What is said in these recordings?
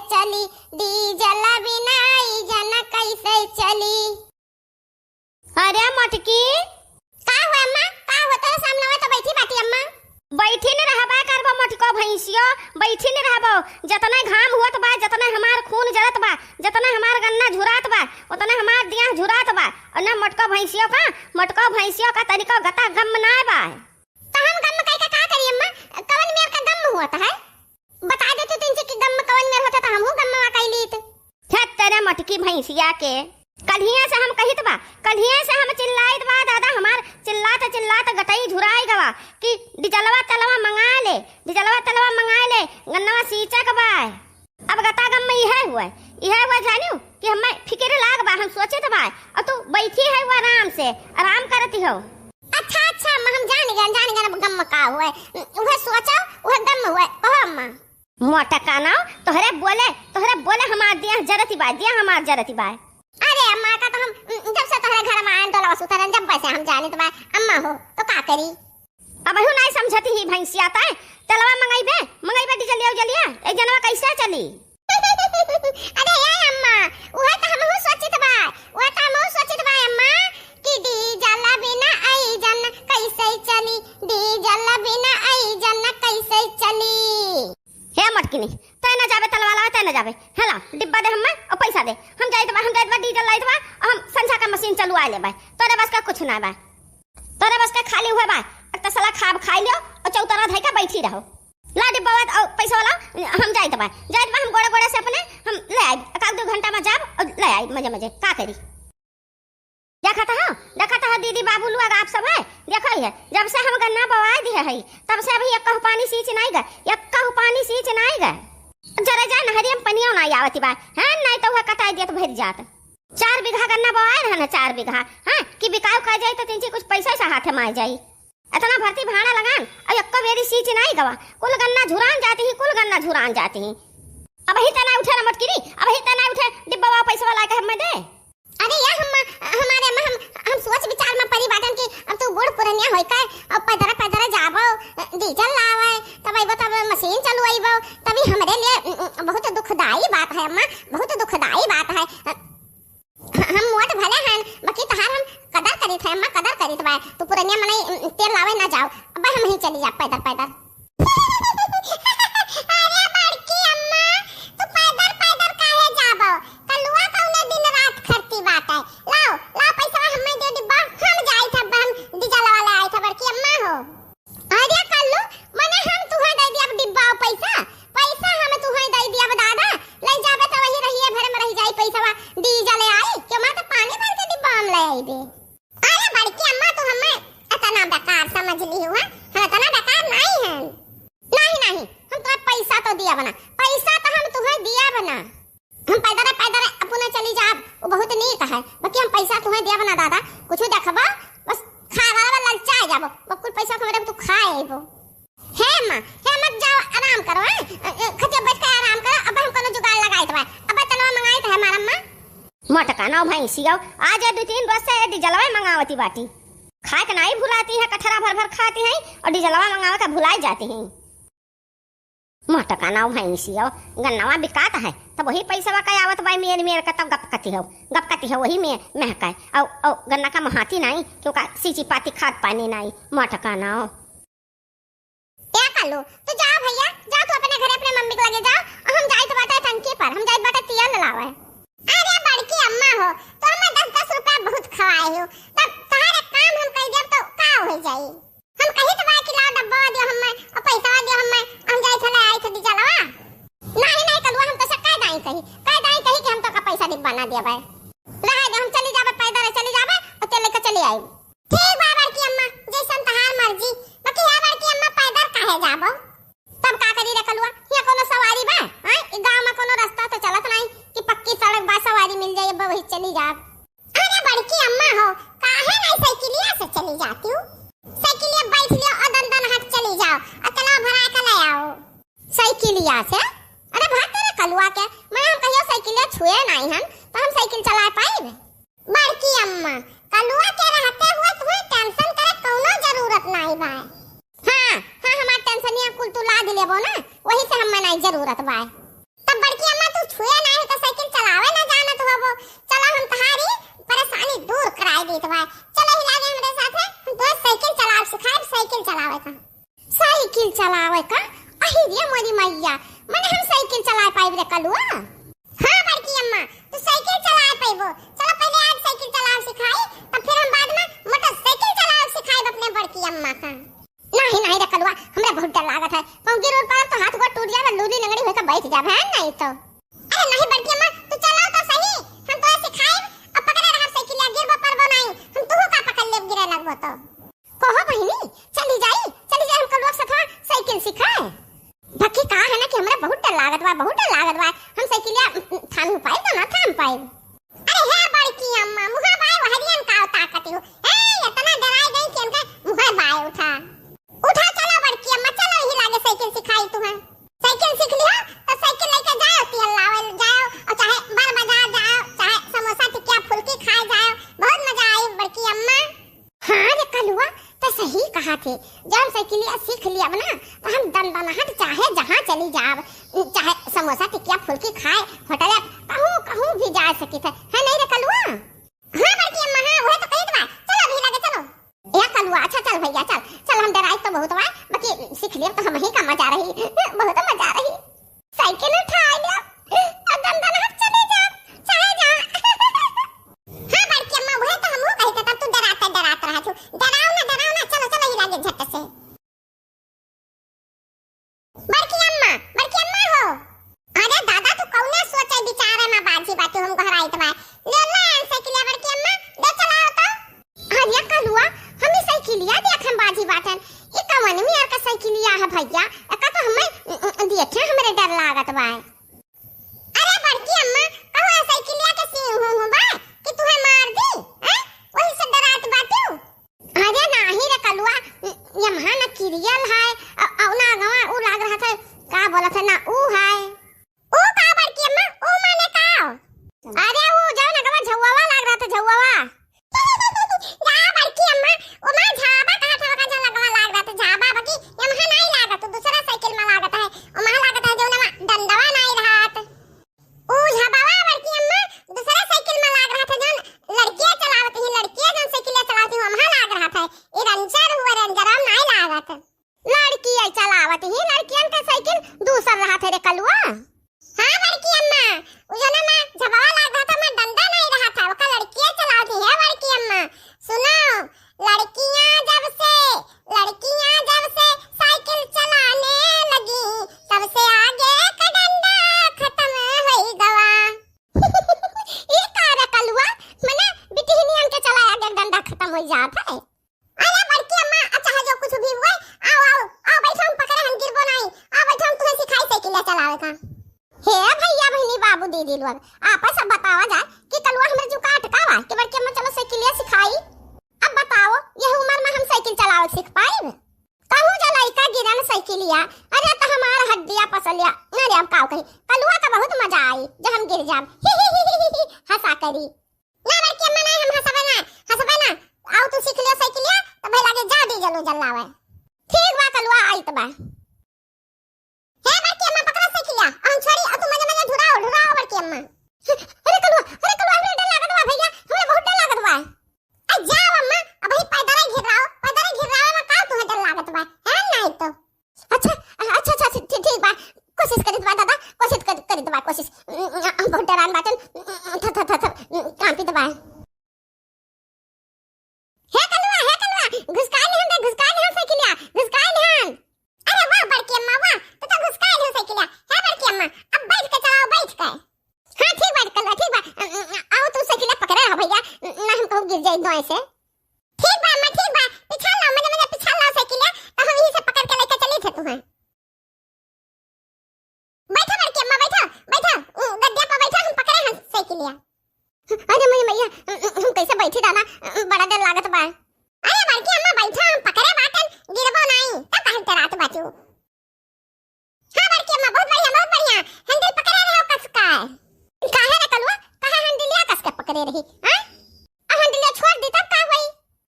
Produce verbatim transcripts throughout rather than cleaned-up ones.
चली, डीजल बिना ई जन कैसे चली। अरे मोटकी। का हुआ अम्मा? का हुआ? तोरे सामने में तो बैठी बाटी अम्मा। बैठी न रहबा करबो मोटको भैंसियो, बैठी न रहबो। जतने घाम हुअत बा, जतने हमार खून जरत बा, जतने हमार गन्ना झुरात बा, उतने हमार दिया झुरात बा। और ना मोटको भैंसियो का, मोटको भैंसियो का तनिको गता गम ना बा। त हम गम कई का का करी अम्मा? कवन मेर का गम हुअत है? बता दे तू तिनसे कि गम कवन मेर होता त हमहू गमवा कई लीत। हे तेरे मोटकी भैंसिया के, कल्हिया से हम कहित बा, कल्हिया से हम चिल्लाइत बा दादा, हमार चिल्लात चिल्लात गटई झुराई गवा कि डीजलवा तेलवा मंगा ले, डीजलवा तेलवा मंगा ले, गन्नवा सींचे के बा। अब गता गम में इहे हुआ, इहे हुआ जानियो कि हमें फिकिर लाग बा, हम सोचित बा, और तू बैठी है वो आराम से, आराम करती हो। अच्छा, अच्छा, अम्मा, हम जान गए, जान गए, अब गम का हुआ, उहे सोचो, उहे गम हुआ, कहो अम्मा। मोटका नाव, तोहरे बोले, तोहरे बोले हमार दिया जरती बा, दिया हमार जरती बा। अरे अम्मा, का तो हम, जब से तोहरे घर में आए, डोलवा से उतरन, जब से हम जानित बा, अम्मा हो, तो का करी? अबहू नाई समझती ही भैंसिया ताय, तेलवा मंगइबे, मंगइबे डीजलिया उजलिया, एक जनवा कैसे चली? अरे ए अम्मा, उहे त हमहू सोचित बा, उहे त हमहू सोचित बा अम्मा, कि डीजल बिना आई जन कैसे चली, डीजल बिना आई जन कैसे चली। हे मटकिनी, तै न जाबे तलवा लावे, तै न जाबे। हे ला, डिब्बा दे हम्मे, और पैसा दे। हम जाइत बा, हम जाइत बा, डीजल लाइत बा, और हम संझा का मशीन चलुआ लेबे। तोरे बस का कुछ ना बा। तोरे बस का खाली हुए बा। एक तो साला खाब खाई लियो, और चौतरा धई के बैठी रहो। ला डिब्बा वाला, और पैसा वाला, हम जाइत बा। जाइत बा, हम गोड़े गोड़े से अपने, हम ले आइब। एक आध दो घंटा में जाब, और ले आइब मजे मजे। का करी? देखत हो, देखत हो दीदी बाबू लोग आप सब है, देखो ये, जब से हम गन्ना बोआए दिए है, तब से अभी एक कहू पानी सींच नाई गए, एक कहू पानी सींच नाई गए। जरा जा नहरिया में पनिया नाई आवती बा, हैं, नाई तो वह कटाई दियत भर जात। चार बीघा गन्ना बोआए रहे ना, चार बीघा, हैं, कि बिकाऊ कर जाई तो तिनसे कुछ पैसा से हाथ में आ जाई। इतना भर्ती भाड़ा लगान, और एक्को बेरी सींच नाई गवा, कुल गन्ना झुरान जाती ही, कुल गन्ना झुरान जाती ही। अबही तना उठे ना मोटकिनी, अबही तना उठे, डिब्बा वा पैसा वाला के हमें दे। अरे या अम्मा, हमारे अम्मा, हम, हम सोच विचार में परी बाटन कि अब तू बूढ़ पुरनिया होई के, अब पैदर पैदर जाबो, डीजल लावे, तब अइबो, तब मशीन चलवाइबो, तभी हमरे लिए, उम, उम, बहुत दुखदाई बात है अम्मा, बहुत दुखदाई बात है। ह-, हम मोट भले हैं, बाकी तहार हम कदर करित है अम्मा, कदर करित बा। तू पुरनिया मनई, उम, तेल लावे ना जाओ, अब हम ही चली जा पैदर पैदर। अरे बड़की अम्मा, तू पैदर पैदर काहे जाबो? कलुआ कौने दिन रात खरती बाटे। लाओ, लाओ पैसा हमें दे डिब्बा, हम जाई था, हम डीजल वाला आई था बड़की अम्मा हो। अरे कल्लू, मने हम तुहे दे दिया डिब्बा और पैसा, पैसा हम तुहे दे दिया दादा, ले जाबे तो वही रहिए भर में रह जाई पैसा, डीजल आई, क्यों मैं तो पानी भर के डिब्बा हम ले आई दे। अरे बड़की अम्मा, तू हमें इतना बेकार समझ ली हुआ, हम इतना बेकार नहीं हैं। नहीं, नहीं, हम तुम्हें पैसा तो दिया बना, पैसा तो हम तुम्हें दिया बना। हम पैदर पैदर अपने चली जाब, वो बहुत नीक है, बाकी हम पैसा तुम्हें दिया बना दादा, कुछ देखबो, बस खा वाला ललचा जाबो, बकुल पैसा हमरे तू खा आइबो। हे माँ, हे मत जाओ, आराम करो, हैं? अ, अ, खटिया बैठ के आराम करो, अब हम कोनो जुगाड़ लगाइत बा, अब तलवा मंगाइत है हमार अम्मा। मोटका नाव भैंसियो, आज ये दो तीन रोज से ये डीजलवा मंगावती बाटी। खाए के नाई भुलाती है, कठरा भर भर खाती है और डीजलवा मंगावे के भुलाई जाती है। मोटका नाव भैंसियो, गन्नवा बिकात है, तब वही पैसवा का आवत बाई मेर मेर का, तब गप कती हो, गप कती हो, वही में महकाए। औ, औ, गन्ना का महाती नाई, क्यों का सींची पाती खाद पानी नाई, मोटका नाव। ए कालू, तू जाओ भैया, जाओ तू अपने घरे अपने मम्मी के लगे जाओ, और हम जाइत बाटे टंकी पर, हम जाइत बाटे तेल लावे। अरे बड़की अम्मा हो, तो हमें दस दस रुपया बहुत खवाए हो, तब तहार एक काम हम कह देब तो का हो जाई? हम कहित बा कि लाओ डब्बा दियो हमें, और पैसा दियो हमें, हम जाइत हले आई थे डीजलवा। नहीं, नहीं कलुआ, हम तो से कह दाई कही, कह दाई कही कि हम तो का पैसा डिब्बा ना दिया भाई। रहे दे, हम चली जाबे पैदल, चली जाबे और तेल लेके चली आई। ठीक बा बड़की अम्मा, जैसन तहार मर्जी। बाकी हे बड़की अम्मा, पैदर काहे जाबो? तब का करी रे कलुआ, हियाँ कोनो सवारी बा? हाँ, ई गाँव में कोनो रास्ता तो चलत नहीं कि पक्की सड़क बा, सवारी मिल जाई, अब वही चली जाब। अरे बड़की अम्मा हो, काहे नहीं साइकिलिया से चली जाती हूँ? साइकिलिया बैठ लियो और दन दन हट चली जाओ और तेलवा भरा के ले आओ। साइकिलिया से? अरे भाग तेरे कलुआ के, मैं हम कहियो साइकिलिया छुए नहीं हन, तो हम साइकिल चला पाइब? बड़की अम्मा, कलुआ के रहते हुए तुम्हें टेंशन करे कौनो जरूरत नाई बा। हाँ, हाँ, हमार टेंशनिया कुल तू लाद लेबो ना, वही से हमें नाई जरूरत बा। तब बड़की अम्मा छुए नाही तो साइकिल चलावे ना जानत होबो। चलो हम तहारी परेशानी दूर कराई देत बा। चलो ही लागे हमरे साथे, हम तोहे साइकिल चलावे सिखाए, साइकिल चलावे का। साइकिल चलावे का? अहि रे मोरी मैया, मने हम साइकिल चलाए पाइब रे कलुआ? हाँ बड़की अम्मा, तू साइकिल चलाए पाइबो। चलो पहले आज साइकिल चलावे सिखाई, तब फिर हम बाद में मोटरसाइकिल चलावे सिखाइब अपने बड़की अम्मा का। नाही, नाही रे कलुआ, हमरा बहुत डर लागत है। कहूँ गिर उर पड़ब तो हाथ गोड़ टूट जाए, लूली लंगड़ी होके बैठ जाब, है नहीं तो। अरे नाही बड़की अम्मा, तू चलो तो सही, हम तोहे सिखाइब। अब पकड़े रहब साइकिलिया, गिरबो पड़बो नाही, हम तुहू का पकड़ लेब गिरे लगबो तो। कहो बहिनी, चली जाई, चली जाई हम कलुआ के सथवा साइकिल सिखाए। बाकी का है ना कि हमरा बहुत डर लागत बा, बहुत डर लागत बा। हम साइकिलिया, उम, उम, थाम पाइब तो ना थाम पाइब। अरे हे बड़की अम्मा, मुहा बाय वहरियन का ताकत हो। ए, इतना डराई गई कि इनका मुहा बाय उठा। उठा चलो बड़की अम्मा, चलो यही लागे साइकिल सिखाई तुहे। साइकिल सीख लियो तो साइकिल लेके जाओ, तेल लावे जाओ, और चाहे बड़ बाजार जाओ, चाहे समोसा टिकिया फुल्की खाए जाओ, बहुत मजा आई बड़की अम्मा। हाँ रे कलुआ, तो सही कहा थे, जब हम साइकिलिया सीख लिया ना, तो हम दनदनाहट चाहे जहाँ चली जाब, चाहे समोसा टिकिया फुल्की खाए होटल, कहूँ कहूँ भी जा सकी थे, है नहीं रे कलुआ? हाँ बड़की अम्मा, हाँ, वही तो कही तो बा। चलो अभी लगे, चलो। ए कलुआ, अच्छा चल भैया, चल, चल, हम डराई तो बहुत बा, बाकी सीख लेब तो हम ही का मजा रही, बहुत मजा रही। साइकिल उठा लिया, अब दनदनाहट चले जा, चाहे जा। हाँ बड़की अम्मा, वही तो हमहू कही थे, तब तू डराते डरात रहा तू। डराओ ना, डराओ ना, चलो, चलो, ही लागे झट से। बड़की अम्मा, बड़की अम्मा हो। अरे दादा, तू कौने सोचे विचारे में बाझी बाटू, हम घराइत बा। ले, ले आन साइकिलिया बड़की अम्मा, ले चलाओ तो। अरे कलुआ, हम ई साइकिलिया देख हम बाझी बाटन। ई कवन मियर का साइकिलिया है भैया? एका तो हमें, उम, उम, देखे हमरे डर लागत बा। अरे बड़की अम्मा, कहूँ ए साइकिलिया के सींग हूँ हूँ बा कि तुहे मार दी, हैं? वही से डरात बाटू। अरे नाही रे कलुआ, यमहा न किरियल है, अ-, अउ ना गवा ऊ लाग रहा था, का बोलत है ना ऊ है। ऊ का बड़की अम्मा, ऊ माने का? अरे ऊ जौन अगवा झौवा लाग रहा था, झौवा। जा बड़की अम्मा, ओमा झाबा कहा था, ओका जौन अगवा लाग रहा था, झाबा, बाकी यमहा नाही लागत, दूसरा साइकिल में लागत है, ओमा लागत है जौन ओमा डंडवा नाही रहत। ऊ झबवा बड़की अम्मा, दूसरा साइकिल में लाग रहा था, जौन लड़कियां चलावत ही, लड़कियां जौन साइकिल चलावत ही, वहाँ लाग रहा था। ई रेंजर हुआ, रेंजर में नाई लागत। लड़कियां चलावत ही, लड़कियन का साइकिल दूसर रहा था रे कलुआ। हाँ बड़की अम्मा, ऊ जौन ना झबवा लाग रहा था, मैं डंडा नाई रहा था, ओका लड़कियां चलावत ही, है बड़की अम्मा। सुनो, लड़कियां जब से, लड़कियां जब से साइकिल चलाने लगी, तब से आगे का डंडा खत्म होई गवा। ई का रे कलुआ, मने बिटिहनियन के चलाए आगे डंडा खत्म होई जात है। अरे बड़की अम्मा, अच्छा है जो कुछ भी हुए, आओ, आओ, आओ बैठो, हम पकड़े, हम गिरबो नाई, आओ बैठो, हम तुम्हें सिखाई साइकिल चलावे का। हे भैया, बहिनी, बाबू, दीदी लोग, आपस में बतावा जाए कि कलुआ हमरे जू का अटकावा कि बड़की अम्मा चलो साइकिलिया सिखाई। अब बताओ, यह उम्र में हम साइकिल चलावे सीख पाइब? कहूँ जो लइका गिरन साइकिलिया, अरे तो हमार हड्डिया पसलिया। अरे अब का कही, कलुआ का बहुत मजा आई जब हम गिर जाब। हंसा करी। ना बड़की अम्मा, ना, हम हंसबे ना, हंसबे ना। आओ तू सीख लियो साइकिलिया, तो भाई लागे जा डीजल उजल लावे। ठीक बा कलुआ, आइत बा। हे बड़की अम्मा, पकड़ा साइकिलिया, हम छोड़ी, और तू मजे मजे ढुराओ, ढुराओ बड़की अम्मा। अरे कलुआ, अरे कलुआ, हमरे डर लागत बा भैया, हमरे बहुत डर लागत बा। आ जाओ अम्मा, अबही पैदल ही घिर्राओ, पैदल ही घिर्राओ, अम्मा, का तुहे डर लागत बा? है नहीं तो। अच्छा, अच्छा, अच्छा, अच्छा, ठीक, ठीक बा, कोशिश करित बा दादा, कोशिश कर, करित बा, कोशिश। बहुत डरान बाटन, थ, थ, थ, थ, कांपित बा। हे कलुआ, हे कलुआ, घुसकाई लिहन रे, घुसकाई लिहन साइकिलिया, घुसकाई लिहन। अरे वाह बड़की अम्मा, वाह, तू तो घुसकाई लिहन साइकिलिया। हे बड़की अम्मा, अब बैठ के चलाओ, बैठ के। हाँ, ठीक बा कलुआ, ठीक बा। अ, अ, आओ तू साइकिलिया पकड़े रहो भैया, ना हम कहूँ गिर जाए दोए से। ठीक बा अम्मा, ठीक बा, पिछाल लाओ, मजे मजे पिछाल लाओ साइकिलिया, तो हम यही से पकड़ के लेके चली थे तुम्हें। बैठो बड़की अम्मा, बैठो, बैठो, उ, गद्दिया पर बैठो, हम पकड़े हैं साइकिलिया। अरे मोरी मैया, हम कैसे बैठी दादा, बड़ा डर लागत बा। अरे बड़की अम्मा बैठो, हम पकड़े बाटन, गिरबो नाई, तब काहे डरात बाटू। हाँ बड़की अम्मा, बहुत बढ़िया, बहुत बढ़िया, हैंडल पकड़े रहो कस का। काहे रे कलुआ, काहे हैंडलिया कस के पकड़े रही, हाँ? अब हैंडलिया छोड़ दी तब का होई?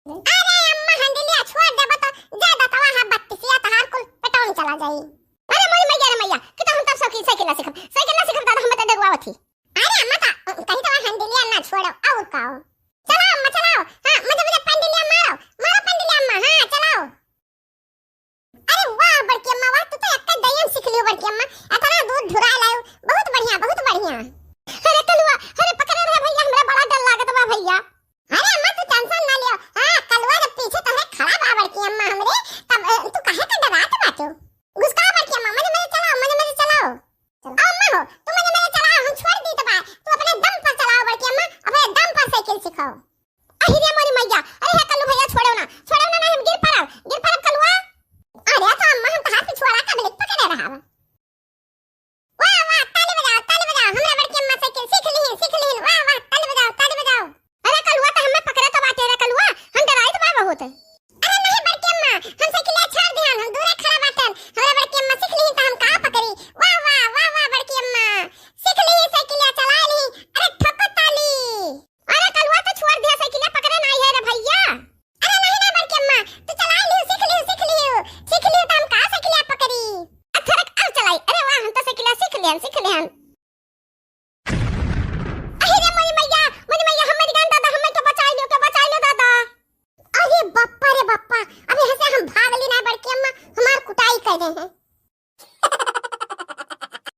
अरे अम्मा, हैंडलिया छोड़ देबो तो जे दतवा है बत्तीसिया तहार कुल पेटवा में चला जाई। अरे मोरी मैया रे मैया, कि तो हम तब साइकिल, साइकिल ना सीखब, साइकिल ना सीखब दादा, हम तो डरुआ थी। अरे अम्मा, तो कहीं तो हंडिलिया ना छोड़ो, और का हो? चलाओ अम्मा, चलाओ। हाँ, मजे मजे पंडिलिया मारो, मारो पंडिलिया अम्मा, हाँ, चलाओ। अरे वाह बड़की अम्मा, वाह, तू तो एक्का दई में सीख लियो बड़की अम्मा, इतना दूध ढुराए लायो, बहुत बढ़िया, बहुत बढ़िया। अरे कलुआ, अरे पकड़े रहे भैया, हमरा बड़ा डर लागत बा भैया। अरे अम्मा, तू tension ना लियो, हाँ, कलुआ जब पीछे तोहरे खड़ा बा बड़की अम्मा हमरे, तब, अ, तू काहे का डरात बाटू? घुसकाओ बड़की अम्मा, मजे मजे चलाओ, मजे मजे चलाओ। चलाओ अम्मा हो, तू मजे मजे चलाओ, हम छोड़ दी तो बा, तू अपने दम पर चलाओ बड़की अम्मा, अपने दम पर साइकिल सिखाओ। अहि रे मोरी मैया, अरे हे कल्लू भैया, छोड़ो ना, छोड़ो ना, नहीं हम गिर पड़ब, गिर पड़ब कलुआ। अरे तो अम्मा, हम तहार पिछुआड़ा कब ले पकड़े रहब। वाह, वाह, ताली बजाओ, ताली बजाओ, हमरा बड़की अम्मा साइकिल सीख लिहिन, सीख लिहिन, वाह, वाह, ताली बजाओ, ताली बजाओ। अरे कलुआ, तो हमें पकड़े तो बाटे रे कलुआ, हम डराइत बा बहुत। अरे नहीं बड़की अम्मा, हम साइकिलिया छोड़ दिहन, हम दूरे खड़ा बाटन, हमरा बड़की अम्मा सीख लिहिन तो हम का पकड़ी। वाह, वाह, वाह, वाह, बड़की अम्मा, सीख लिहिन, साइकिलिया चलाए लिहिन, अरे ठोको ताली। अरे कलुआ, तो छोड़ दिया, साइकिलिया पकड़े नहीं है रे भैया। अरे नहीं ना बड़की अम्मा, तू चला लियो, सीख लियो, सीख लियो, सीख लियो तो हम का साइकिलिया पकड़ी। आ थोड़क और चलाई। अरे वाह, हम तो साइकिलिया सीख लिहन, सीख लिहन। अहि रे मोरी मैया, मोरी मैया, हमरी जान दादा, हमें तो बचाई लियो, के बचाई लियो दादा। अरे बप्पा रे बप्पा, अब यहाँ से हम भाग ली ना बड़की अम्मा, हमार कुटाई कर दे हैं।